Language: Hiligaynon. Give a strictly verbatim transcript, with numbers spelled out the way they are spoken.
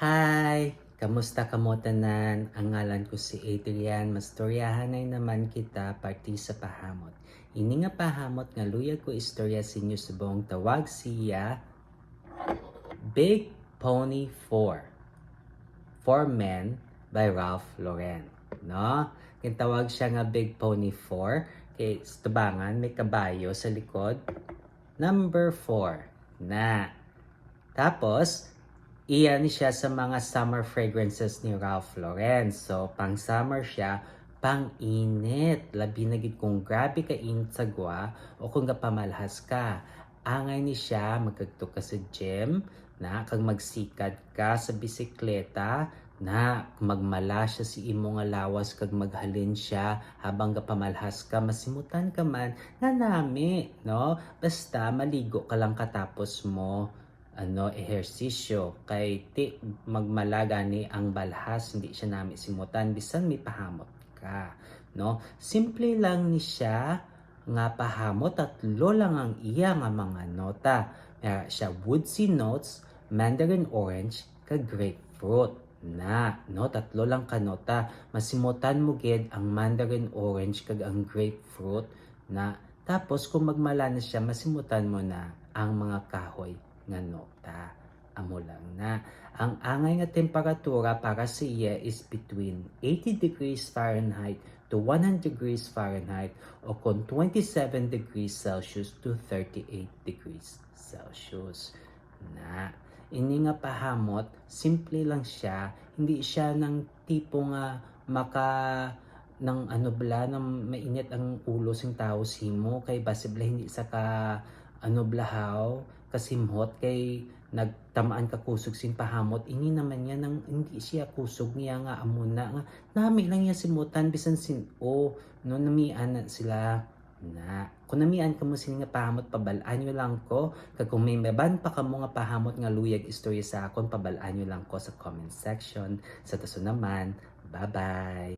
Hi! Kamusta kamo tanan? Ang ngalan ko si Adrian. Mastoryahanay naman kita parte sa pahamot. Ini nga pahamot nga luyag ko istorya sa inyo subong tawag siya Big Pony four for Men by Ralph Lauren. No? Gintawag siya nga Big Pony four kay sa tubangan may kabayo sa likod. Number four na. Tapos, iya ni siya sa mga summer fragrances ni Ralph Lauren. So, pang summer siya, pang init. Labi na gid kung grabe ka init sa gwa o kung gapamalhas ka. Angay ni siya, magkagto ka sa gym, na kag magsikad ka sa bisikleta, na magmala siya sa imo nga lawas kag maghalin siya habang gapamalhas ka, masimutan ka man nga nami, no? Basta maligo ka lang katapos mo ano, ehersisyo, kay ti magmala gani ang balhas, hindi siya nami simutan bisan may pahamot ka, no? Simple lang ni siya nga pahamot, tatlo lang ang iya nga mga nota. May ara siya woodsy notes, mandarin orange, kag grapefruit. Na, no, tatlo lang ka nota. Masimutan mo gid ang mandarin orange kag ang grapefruit na. Tapos kung magmala na siya, masimutan mo na ang mga kahoy nga nota. Amo lang na. Ang angay nga temperatura para sa iya is between eighty degrees Fahrenheit to one hundred degrees Fahrenheit o kon twenty-seven degrees Celsius to thirty-eight degrees Celsius. Na, ini nga pahamot, simple lang siya. Hindi siya ng tipo nga maka nang ano bala, nang mainit ang ulo sing tawo simo kay basi bala hindi sa ka ano blahaw, kasimhot kay nagtamaan ka kusog sing pahamot. Ini naman niya nang hindi siya kusog niya nga amo na nga nami lang niya simutan bisan sin-o, no, namian na sila. Na, kung namian kamo sini nga pahamot, pabal-an nyo lang ko. Kag kung may maban pa kamo nga pahamot nga luyag istorya sa akon, pabal-an nyo lang ko sa comment section. Sa taso naman, bye-bye!